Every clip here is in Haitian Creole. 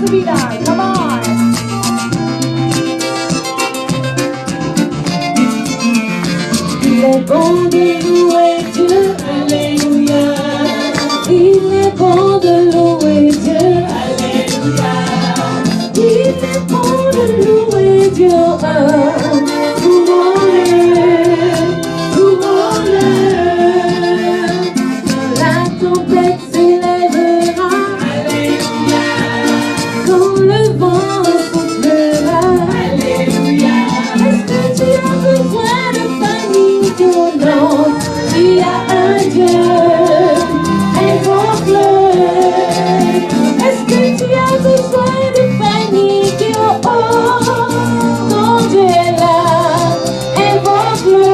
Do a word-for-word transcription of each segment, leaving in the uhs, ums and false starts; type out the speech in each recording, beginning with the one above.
Vida, come on. Il est bon de louer Dieu, alléluia. Il est bon de louer Dieu, alléluia. Il est bon de louer Dieu, oh, louons-le, louons-le. La tempête s'élèvera. Alléluia. Quand le vent soufflera. Alléluia. Est-ce que tu as besoin de paniquer? Oh non, tu as un Dieu. Invoque-le. Est-ce que tu as besoin de paniquer? Oh, oh, ton Dieu est là. Invoque-le.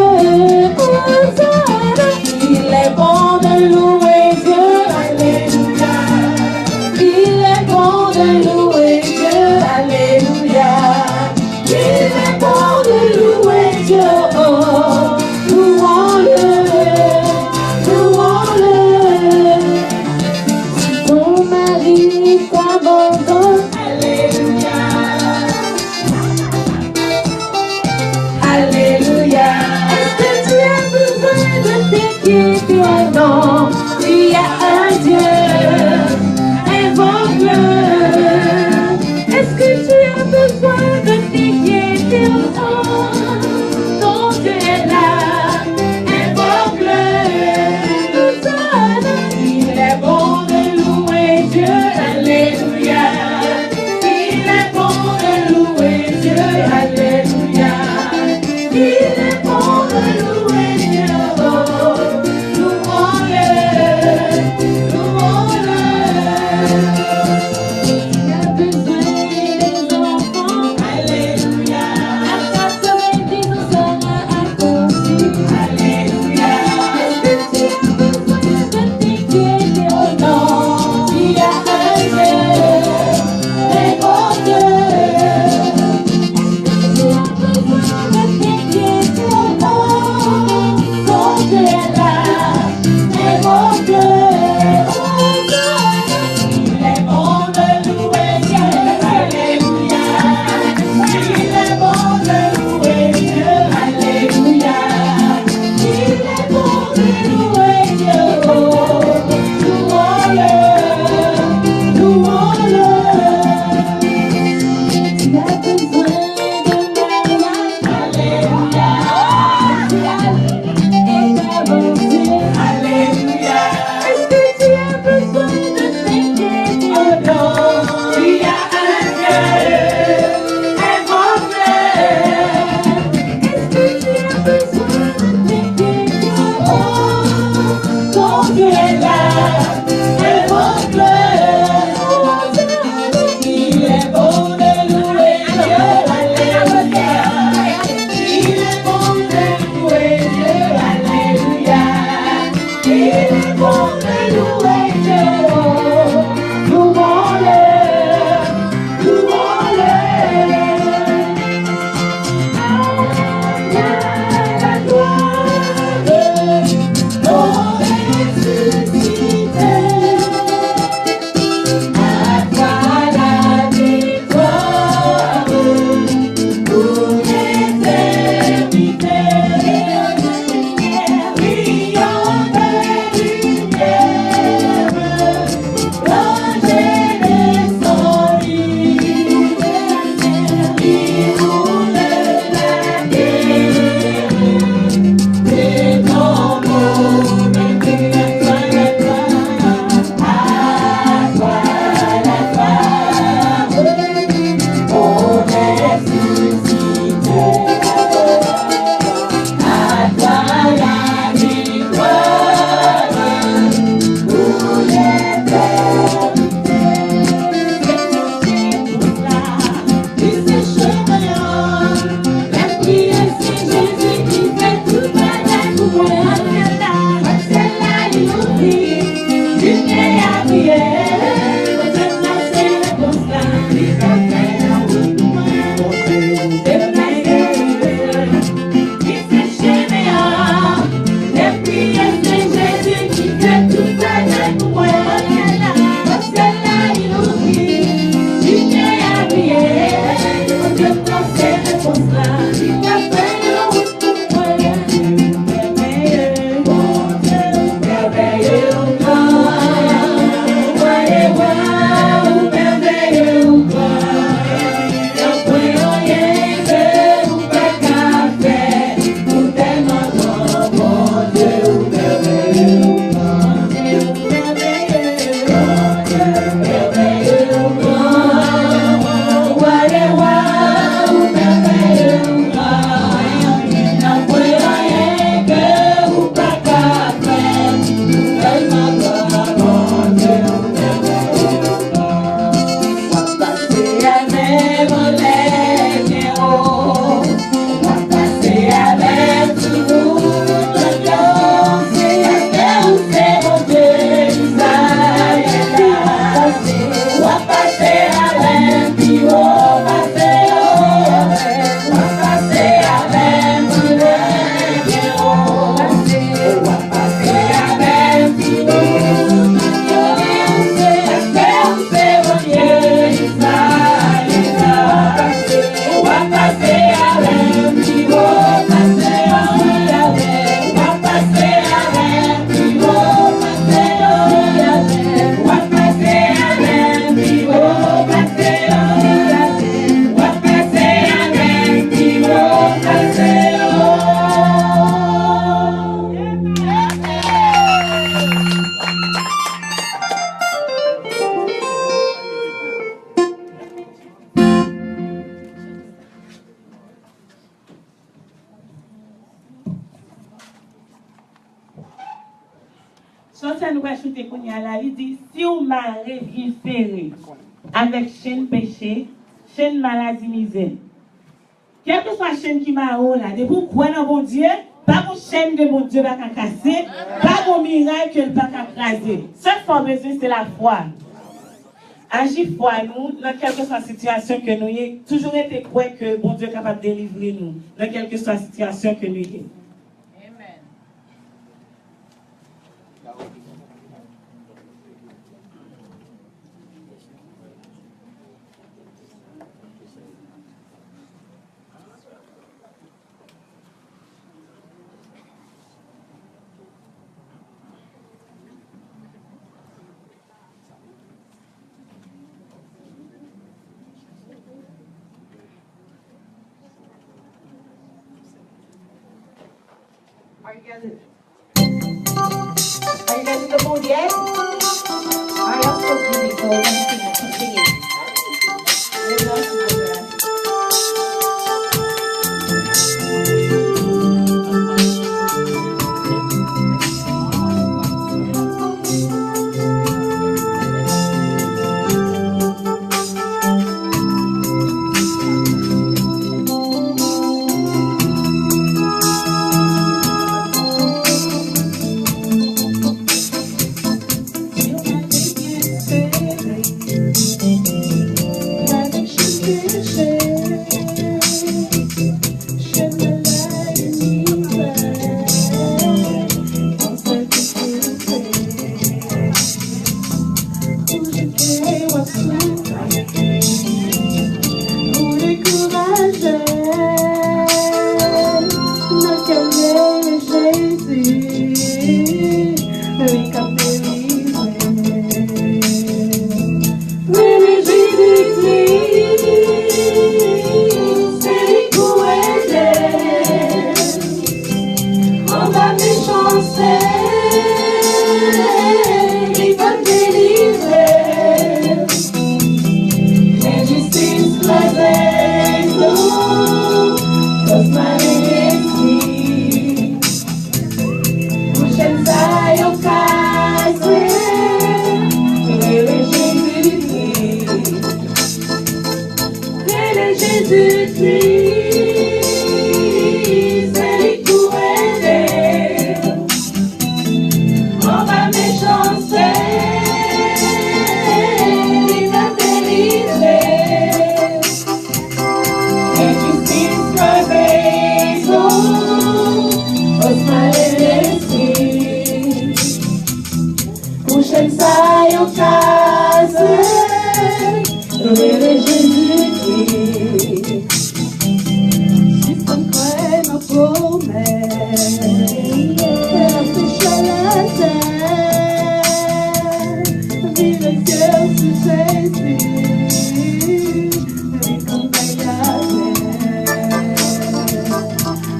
Oh, Hosanna. Il est bon de louer Dieu, alléluia. Il est bon de louer Dieu, alléluia. Il est bon de louer Dieu, oh, louons-le, louons-le. Si ton mari t'abandonne, alléluia. Alléluia. Est-ce que tu as besoin de t'inquiéter? Oh non, tu as un Dieu. Invoque-le. Est-ce que tu as besoin de t'inquiéter? Oh non, ton Dieu est là. Invoque-le. Il est bon de louer Dieu. Alléluia. Chante nou pral chante kounye a la, li di, si w mare byen sere avèk chenn peche, chenn maladi, mizè. Kèlkeswa chenn ki mare w la, depi w kwè nan Bondye, pa gon chenn ke Bondye pa ka kase, pa gon miray ke l pa ka kraze. Sèl sa w bezwen, se lafwa. Aji fwa nou nan kèlkeswa sitiyasyon ke nou ye. Toujou rete kwè ke Bondye kapab delivre nou nan kèlkeswa sitiyasyon ke nou ye. Amen. Are you guys, are you guys in the mood yet? All right, y'all still singing, so we're gonna sing it. Keep singing. We're gonna sing it. Rele Jezikri, se li pou ede. Anba mechanste, li va m delivre. Lenjistis kraze sou fòs malen lespri. Pou chenn sa yo kase, rele Jezikri. Rele Jezikri, se li pou ede. Anba mechanste, li va delivre. Enjistis kraze sou fòs malen lespri. Pou chenn sa yo kase, rele Jezikri. Sispann kwè nan pwomès, fè peche latè, vire zye w sou Jezi, li konn bay lapè.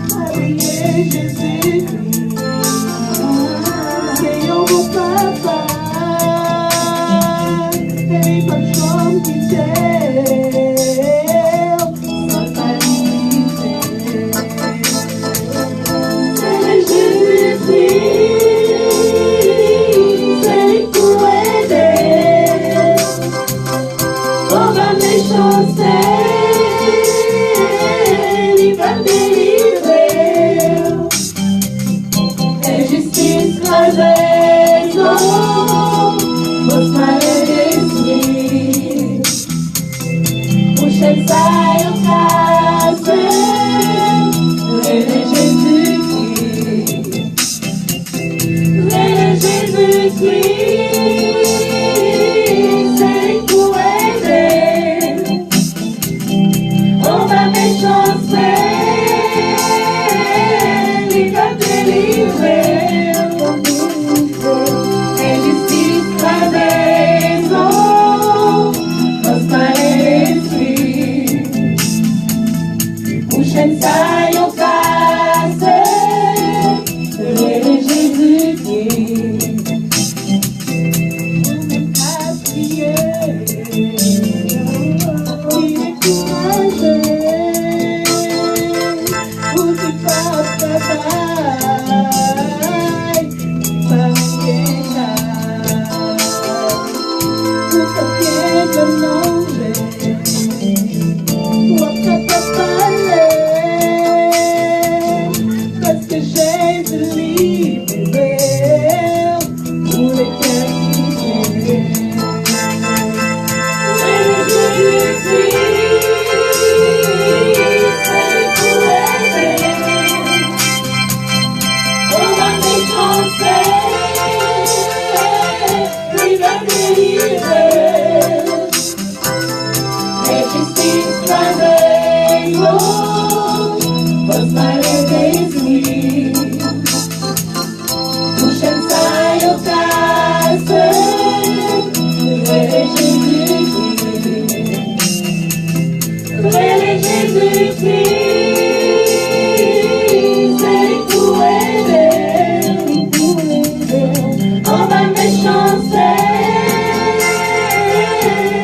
Pa bliye Jezikri se yon bon papa, e li p ap janm kite w san kalite. Rele Jezikri, se li pou ede. Anba mechanste, li va delivre. Enjistis kraze sou fòs malen lespri. Pou chenn sa yo kase, rele Jezikri. Rele Jezikri, se li pou ede. Anba mechanste, li ka delivre. Enjistis kraze sou fòs malen lespri. Jistis la vèy mwen, fòs mwen rete swiv. Pou chenn sa yo kase, rele Jezi Kris. Rele Jezi Kris, se li pou ede, li pou ede. Anba mechanste,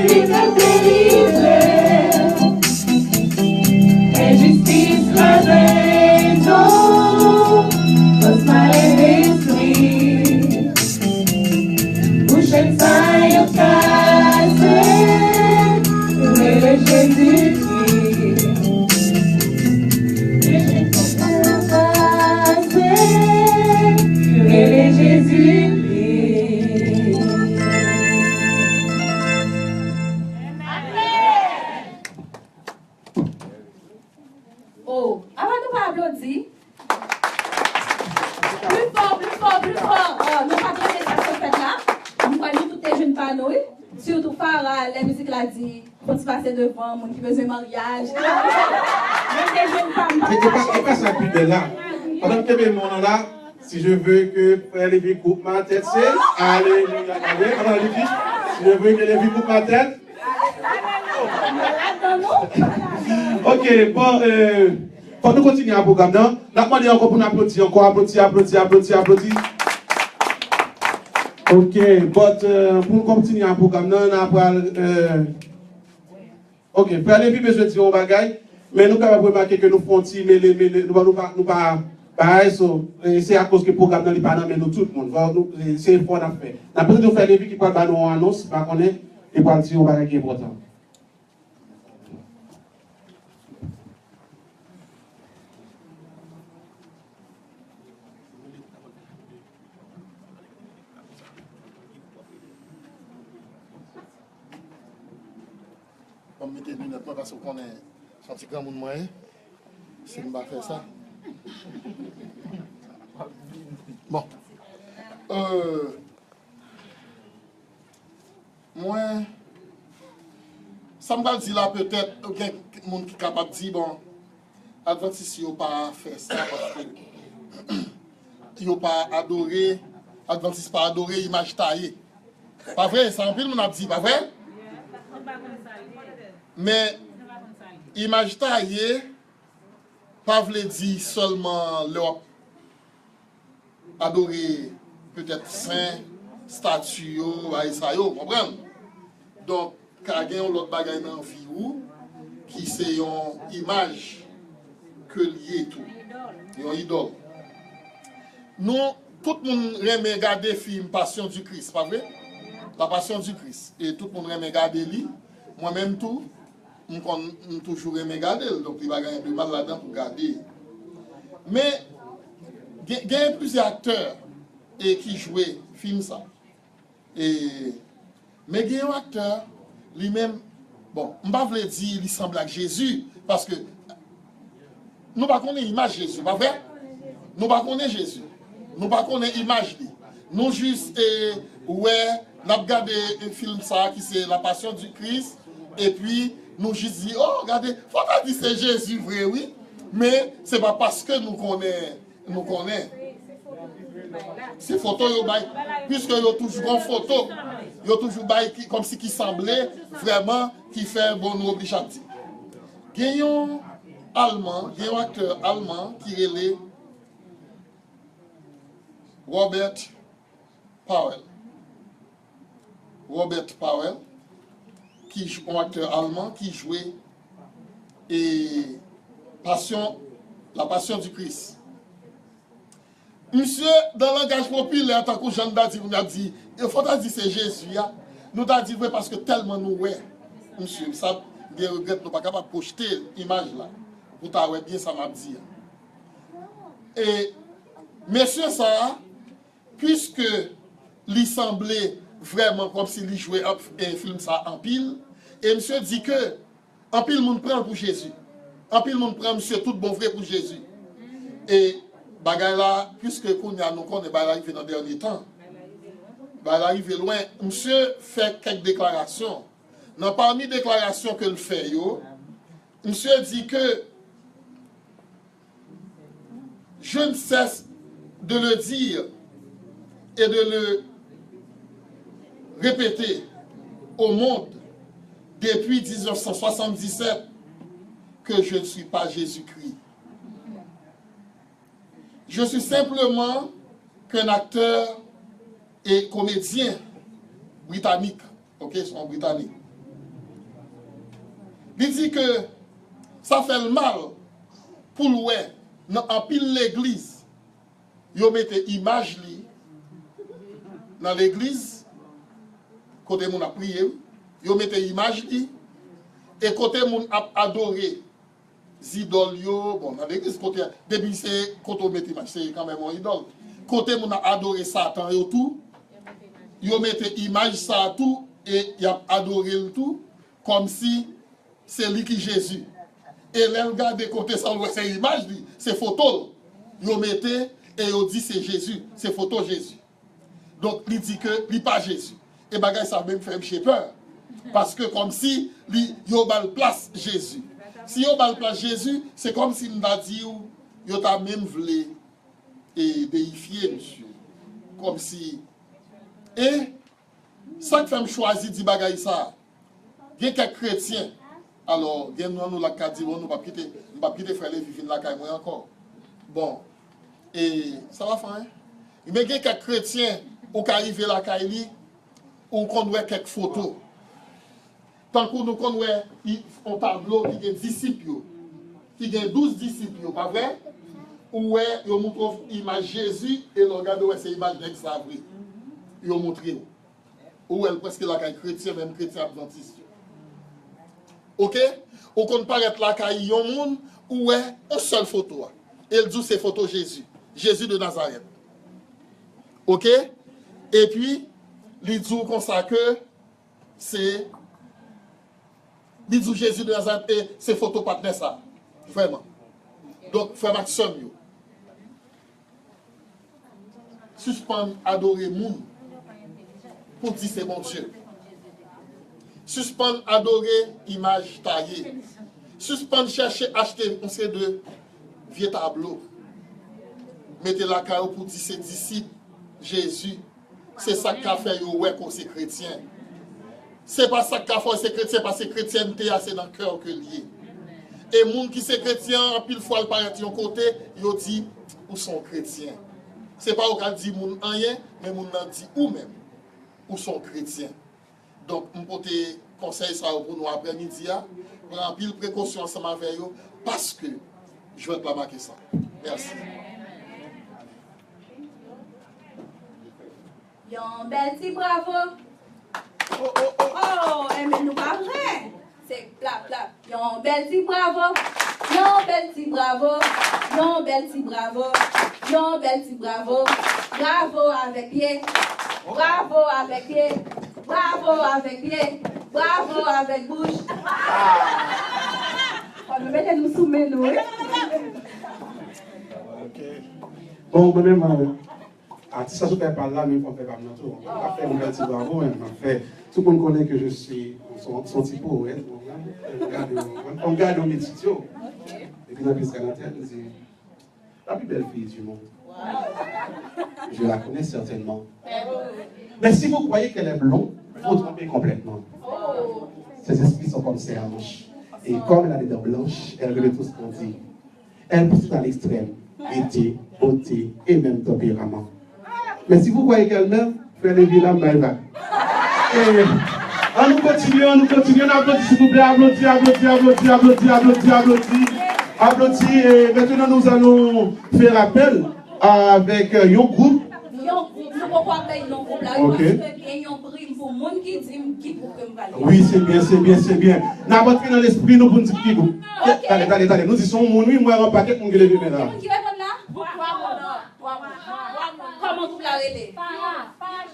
li ka delivre. Enjistis kraze do, fòs mwen rete swiv. Pou chenn sa yo kase, rele Jezi Kris. Pou chenn sa yo kase, rele Jezi Kris. Oh, avan nou pa aplodi. Pli fò, pli fò, pli fò. Oh, nou pa tande sa k ap fèt la. M kwè nou tout te jwenn pa nou, wi. Sitou Farah, lè mizik la di, fò ti pase devan, moun ki bezwen maryaj. Mwen te jwenn pa m. E, e pa, e pa sa k pi bèl la. Pandan m kenbe men w la, si je veux que frère Lévi coupe ma tête, c'est Alléluia. Amen. Pandan li di, si je veux que Lévi coupe ma tête, Ok, bon, euh, fòk nou kontinye ak pwogram nan. N ap mande ankò pou n aplodi ankò, aplodi, aplodi, aplodi, aplodi. Ok, but, euh, pou nou kontinye ak pwogram nan, n a pral, euh, ok, Frè Levi bezwen di yon bagay, men nou kapab remake ke nou fè yon ti mele, mele, nou pa, nou pa, nou pa, bagay, so, eh, se akoz ke pwogram nan li pa nan men nou tout moun. Fò nou, eh, se efò n ap fè. N ap prezante Frè Levi ki pral ba nou yon anons, m pa konnen, li pral di yon bagay ki enpòtan. Ban m mete linèt mwen paske w konnen se yon ti granmoun mwen ye. Si m pa fè sa. Bon. Euh, Mwen, sa m pral di la, petèt, gen moun ki kapab di, bon, Advantis yo pa fè sa paske yo pa adore, Advantis pa adore imaj taye. Pa vre? Sa anpil moun ap di, pa vre? Men, imaj taye, pa vle di sèlman lè w ap adore petèt sen, estati yo, bagay sa yo, konprann? Donk, ka gen yon lòt bagay nan vi ou ki se yon imaj ke l ye tou. Yon idòl. Nou, tout moun renmen gade fim Passion du Christ, pa vre? La Passion du Christ. E tout moun renmen gade li. Mwen menm tou, m konn, m toujou renmen gade l, donk li pa gen anyen de mal ladan pou gade. Men, gen, gen plizyè aktè, e, ki jwe fim sa. E, men gen yon aktè, li menm, bon, m pa vle di li sanble ak Jezi, paske nou pa konnen imaj Jezi, pa vre? Nou pa konnen Jezi. Nou pa konnen imaj li. Nou jis, e, wè, n ap gade, e, fim sa a ki se La Passion du Christ, epi nou jis di, oh, gade, fò ta di se Jezi vre, wi. Men, se pa paske nou konnen, nou konnen. Se foto yo bay, piske yo toujou gon foto. Yo toujou bay ki, kòmsi ki sanble, vrèman, ki fè, bon, nou oblije ap di. Gen yon Alman, gen yon aktè alman ki rele Robert Powell. Robert Powell, ki j-, yon aktè alman ki jwe, e, Passion, La Passion du Christ. Misye, nan langaj popilè, tankou jan n ta di, moun ap di, e fò ta di se Jezi a, nou ta di vre paske tèlman nou wè misye, sa, m gen regrèt nou pa kapab pwochte imaj la, pou ta wè byen sa m ap di a. E mesye sa a, piske li sanble vrèman kòmsi li jwe anp-, e, fim sa anpil, e misye di ke anpil moun pran l pou Jezi. Anpil moun pran misye tout bon vre pou Jezi. E bagay la, piske kounye a nou konnen bagay la rive nan dènye tan, bagay la rive lwen, misye fè kèk deklarasyon. Nan pami deklarasyon ke l fè yo, misye di ke je ne cesse de le dire et de le répéter au monde depuis dix-neuf cent soixante-dix-sept que je ne suis pas Jésus-Christ. Je suis simplement qu'un acteur et comédien britannique. Ok, se yon Britanik. Li di ke sa fè l mal pou l wè nan anpil legliz, yo mete imaj li nan legliz, kote moun ap priye, wi. Yo mete imaj li, e kote moun ap adore zidòl yo, bon, nan legliz, kote, depi se kote w mete imaj, se kanmenm yon idòl. Kote moun ap adore Satan yo tou, yo mete imaj sa a tou, e y ap adore l tou, kòmsi se li ki Jezi. E lè l gade kote sa, l wè se imaj li, se foto l yo mete, e yo di se Jezi, se foto Jezi. Donk, li di ke li pa Jezi. E bagay sa menm fè misye pè. Paske kòmsi li, yo ba l plas Jezi. Si yo ba l plas Jezi, se kòmsi m ta di w, yo ta menm vle e deyifye misye. Kòmsi. E sa k fè m chwazi di bagay sa, gen kèk kretyen, alò, gen nan nou la k ka di, bon, nou p ap kite, m p ap kite frè Levi vin lakay mwen ankò. Bon, e sa va fè, en? Men gen kèk kretyen, ou ka rive lakay li, ou konn wè kèk foto. Tankou nou konn wè i- yon tablo ki gen disip yo, ki gen douz disip yo, pa vre? Ou wè, yo montre w imaj Jezi, e lè w gade, w wè se imaj nèg sa vre. Yo montre w. Ou wè l prèske lakay kretyen, menm kretyen advantis yo. Oke? Ou konn parèt lakay yon moun, ou wè yon sèl foto a. E l di w se foto Jezi. Jezi de Nazarèt. Oke? Epi, li di w konsa ke se, li di w Jezi de Nazarèt e se foto patnè sa. Vrèman. Donk, frè m ak sè m yo, sispann adore moun pou di se Bondye. Sispann adore imaj taye. Sispann chèche achte yon seri de vye tablo. Mete lakay ou pou di se disip Jezi. Se sa k ka fè yo wè ke w se kretyen. Se pa sa k ka fè w se kretyen, paske kretyènte a se nan kè w ke l ye. E moun ki se kretyen an, anpil fwa l parèt yon kote, yo di, ou se yon kretyen. Se pa ou k al di moun anyen, men moun nan di ou menm, ou se yon kretyen. Donk, m pote konsèy sa yo pou nou aprèmidi a. Pran anpil prekosyon ansanm avè yo, paske jwèt la make sa. Mèsi. Yon bèl ti bravo. Oh, oh, oh. Oh, enben nou pa vre. Se plap, plap. Yon bèl ti bravo. Yon bèl ti bravo. Yon bèl ti bravo. Yon bèl ti bravo. Bravo avèk pye. Bravo avèk pye. Bravo avèk pye. Bravo avèk bouch. Fò nou mete nou sou men nou, wi. Ok. Bon, mwen menm, euh, atis la sou kay pa l la, men fò m fè pa m nan tou. M pa fè yon bèl ti bravo, men m ap fè. Tout moun konnen ke je suis, se yon, se yon ti powèt, mwen, mwen gade, mwen, mwen gade yon ti yo. Epi nan plis ka nan tèt, m di, la plus belle fille du monde. Je la connais certainement. Mais si vous croyez qu'elle est blonde, vous vous trompez complètement. Ses esprits sont comme serre-hanches. Et comme elle a des dents blanches, elle remet tout ce qu'on dit. Elle pousse à l'extrême, gaieté, beauté et même tempérament. Mais si vous croyez qu'elle m'aime, frè Levi la, m bay vag. Eh, ann nou kontinye, ann nou kontinye, ann aplodi, silvouplè, aplodi, aplodi, aplodi, aplodi, aplodi, aplodi. Aplodi, et maintenant nous allons faire appel avec, euh, yon gwoup. Yon gwoup, nou poko ap bay non gwoup la, wi, paske gen yon prim pou moun ki di m ki gwoup ke m pral gen. Wi, se byen, se byen, se byen. N ap antre nan lespri nou pou n di ki gwoup. Ok. Tande, tande, tande. Nou di se yon moun, wi, m wè yon pakèt moun ki leve men la. Ki moun ki reponn la? Twa moun. Twa moun. Kòman gwoup la rele?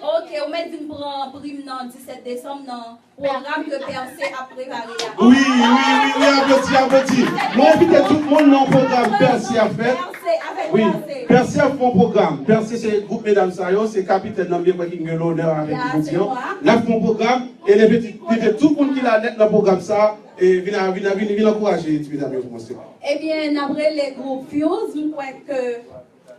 Ok, ou mèt di m pran prim nan disèt desanm nan pwogram ke Pèse ap prepare a. Wi, wi, wi, wi, aplodi, aplodi. Nou envite tout moun nan pwogram Pèse ap fèt. Pèse, avèk Wi, Pèse. Pèse ap fè yon pwogram. Pèse se gwoup medam sa yo, se kapitèn nan, m byen kwè ki gen lonè avèk Djibouti an. N ap fè yon pwogram, e n envite, envite tout moun ki la nèt nan pwogram sa, e vin, vin, vin, vin ankouraje ti medam yo pou mwen, silvouplè. Ebyen, n ap rele gwoup Fuse, m kwè ke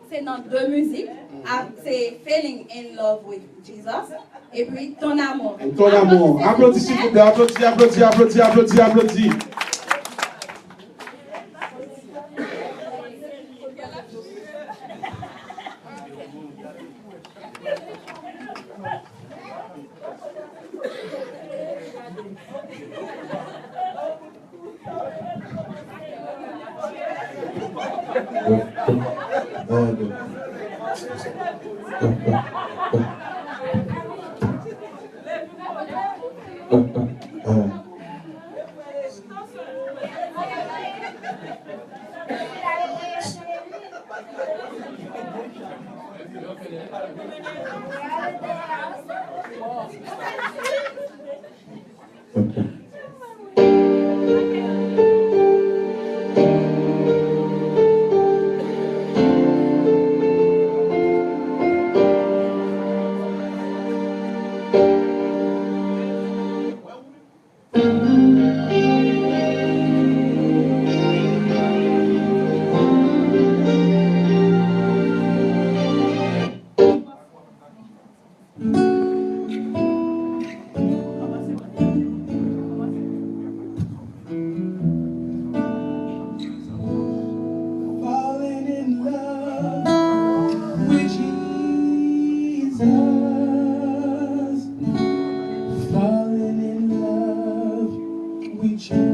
se nan de mizik, a, se Falling in Love with Jesus, epi Ton Amour. Ton Amour. Aplodi, silvouplè, aplodi, aplodi, aplodi, aplodi, aplodi. Falling in love with Jesus. Falling in love with Jesus.